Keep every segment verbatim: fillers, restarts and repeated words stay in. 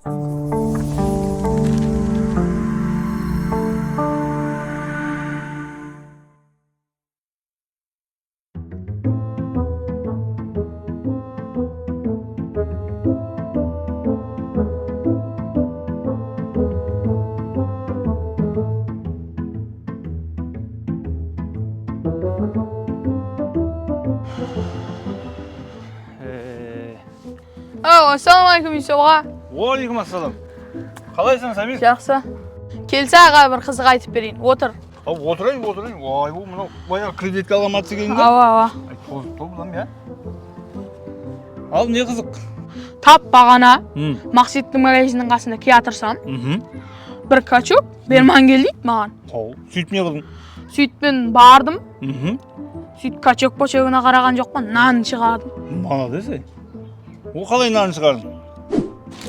Aw, assalawma aleykum, Yusuf aǵa. Wa aleykum assalam. Qalaysań, Samir? Jaqsı. Kelse, aǵa, bir qızıq aytıp bereyin. Otır. Aw, otırayın, otırayın. Way, bu mınaw bayaǵı kreditka alǵan atsa ekenin da. Awa, awa. Ay, tozıp tur bulam ya. Al, ne qızıq? Tap baǵana Maqsettiń magazininiń qasında kiyatırsam, bir kachok berman kel deydi maǵan. Aw, sóytip ne qıldıń? Sóytip men bardım. Sóytip kachok-pachogına qaraǵan joqpan, nanın shıǵardım. Molodec, ey. O qalay nanın shıǵardıń?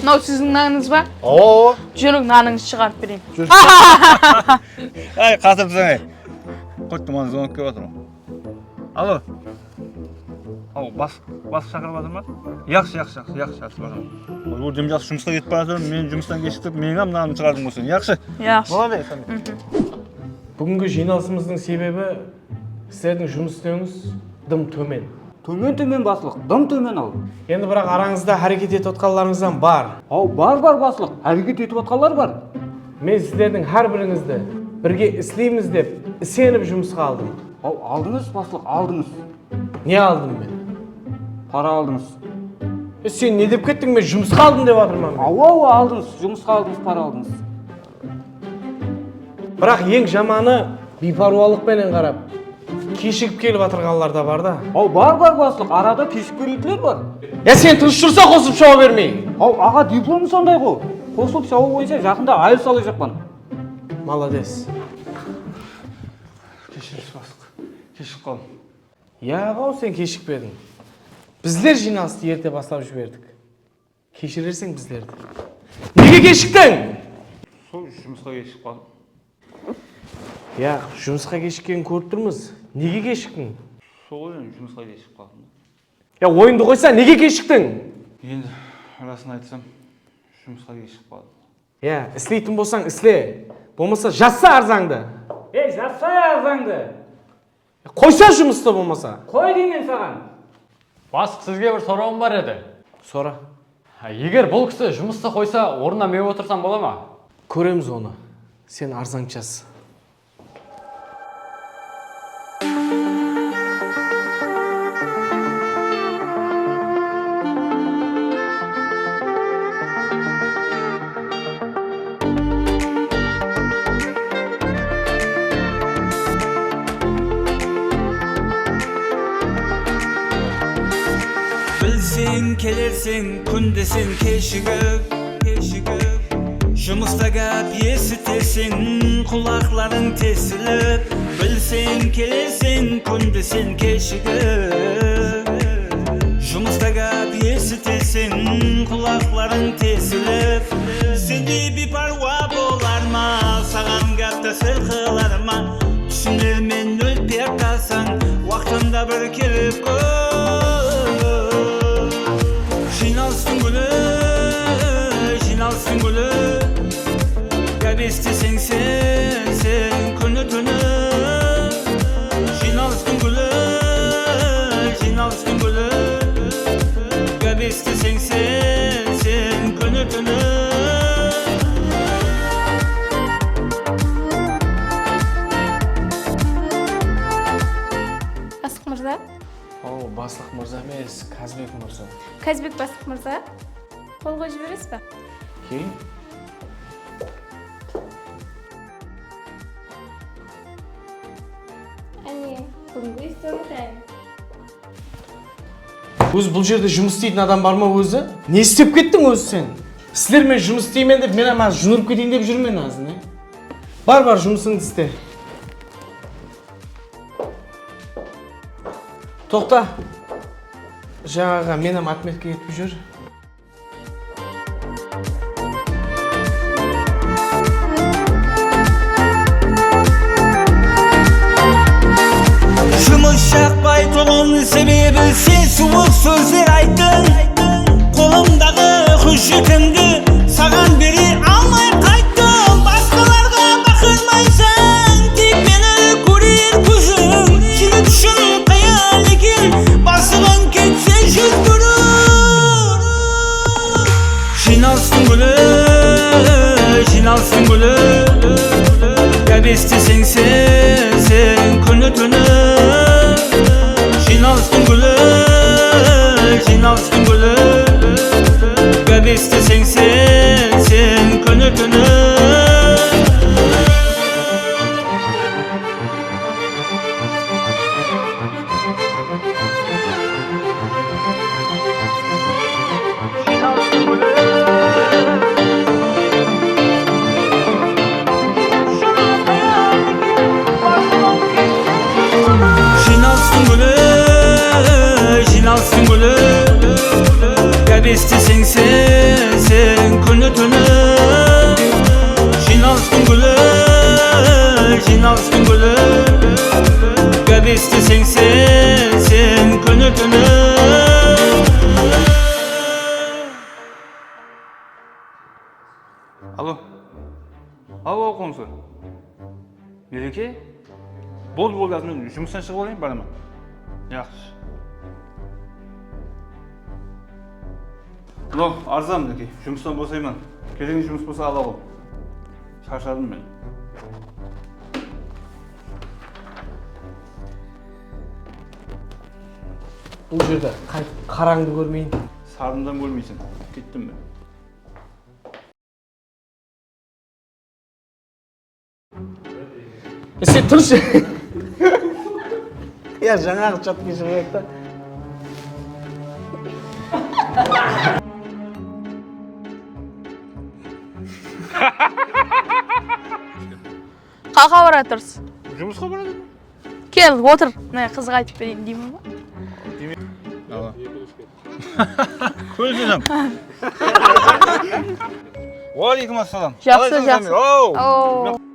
Mınaw siziń nanıńız ba? Awa, awa. Júriń, nanıńızdı shıǵarıp bereyin. Júr. Ay, qatırıpsań, ay. Qoy, tuman, zvonok kelip atır. Alo. Aw, bas, bas shaqırıp atır ma? Yaqshı, yaqshı, yaqshı, yaqshı, yaqshı, barman. Oy, órdem jaqsı, jumısqa ketip baratırman. Men jumıstan keshiktirip, meniń hám nanımdı shıǵardıń ǵoy sen. Yaqshı. Yaqshı. Boladı, Samir. Búgingi jıynalısımızdıń sebebi, sizlerdiń jumıs istewińiz dım tómen. Tómen, tómen, baslıq, dım tómen al. Endi biraq arańızda háreket etip atqanlarıńız hám bar. Aw, bar, bar, baslıq, háreket etip atqanlar bar. Men sizlerdiń hár birińizdi birge isleymiz dep isenip jumısqa aldım. Aw, aldıńız, baslıq, aldıńız. Ne aldım men? Para aldıńız. E, sen ne dep kettiń, men jumısqa aldım dep atırman men. Awa, awa, aldıńız, jumısqa aldıńız, para aldıńız. Biraq eń jamanı, biypárwalıq penen qarap, keshigip kelip atırǵanlar da bar da. Aw, bar, bar, baslıq, arada keshigip keletuǵınlar bar. Ya sen tınısh tursa, qosıp shaba bermey. Aw, aǵa, diplomı sonday ǵo. Qosılıp shaba boyınsha jaqında ayırıs alajaqpan. Molodec. Keshiresiz, baslıq. Keshigip qaldım. Ya, aǵa, sen keshikpediń. Bizler jıynalıstı erte baslap jiberdik. Keshirerseń bizlerdi. Nege keshiktiń? Sol jumısqa keshigip qaldım. Ya, jumısqa keshikkenin kórip turmız. Nege keshiktiń? Sol, endi jumısqa keshigip qaldım. Ya, oyındı qoysa, nege keshiktiń? Endi, rasın aytsam, jumısqa keshigip qaldım. Ya, isleytin bolsań, isle. Bolmasa, jazsa arzańdı. Ey, jazsa arzańdı. Qoysa jumıstı bolmasa. Qoy deymen saǵan. Bastıq, sizge bir sorawım bar edi. Sora. Ha, eger bul kisi jumıstı qoysa, ornına men otırsam bola ma? Kóremiz onı. Sen arzańdı jaz. Bilseń, kelerseń, kúnde sen keshigip, keshigip. Jumısta gáp esiteseń, qulaqlarıń tesilip. Bilseń, kelerseń, kúnde sen keshigip. Jumısta gáp esiteseń, qulaqlarıń tesilip. Sendey biypárwa bolar ma, saǵan gáp tásir qılar ma? Túsindiremen, ólpek qalsań, waqtında bir kelip kór. Jıynalıstıń gúli, jıynalıstıń gúli. Gáp esiteseń sen, sen kúni-túni. Jıynalıstıń gúli, jıynalıstıń gúli. Gáp esiteseń sen, sen kúni-túni. Baslıq mırza. O, baslıq mırza emes, Kazbek mırza. Kazbek baslıq mırza. Qol qoyıp jiberesiz ba? Keyin. Áne, búgingi úyistewim tayın. Ózi bul jerde jumıs isleytin adam bar ma ózi? Ne islep kettiń ózi sen? Sizler men jumıs isleymen dep, men hám jumırıp keteyin dep júrmen házir, ne? Bar, bar, jumısıńdı iste. Toqta. Jańaǵı men hám otmetka etip júr. Jumıs jaqpaytuǵın sebebi sen suwıq sózler ayttıń. Qolımdaǵı hújjetimdi saǵan Jıynalıstıń gúli, jıynalıstıń gúli, gáp esiteseń sen, sen kúni-túni. Jıynalıstıń gúli, jıynalıstıń gúli, gáp esiteseń sen, sen kúni-túni. Jıynalıstıń gúli, jıynalıstıń gúli, gáp esiteseń sen, sen kúni-túni. Jıynalıstıń gúli, jıynalıstıń gúli, gáp esiteseń sen, sen kúni-túni. Alo. Alo, qońsı. Mereke? Boldı, boldı, házir men jumıstan shıǵıp alayın, baraman. Yaqshı. Alo, arzan, Mereke, jumıstan bosayman. Kerek jumıs bolsa ala ǵo. Sharshadım men. Bul jerde qay-, qarańdı kórmeyin. Sarındı hám kórmeyseń. Kettim men. E, sen turshı. Ya, jańaǵı chatke shıǵıp ayttı. Qaqa baratursız? Jumısqa baradı. Kel, otır. Mına qızıq aytıp bereyin deymen ba? Kólisesem. Wa aleykum assalam. Jaqsı, jaqsı. Ow.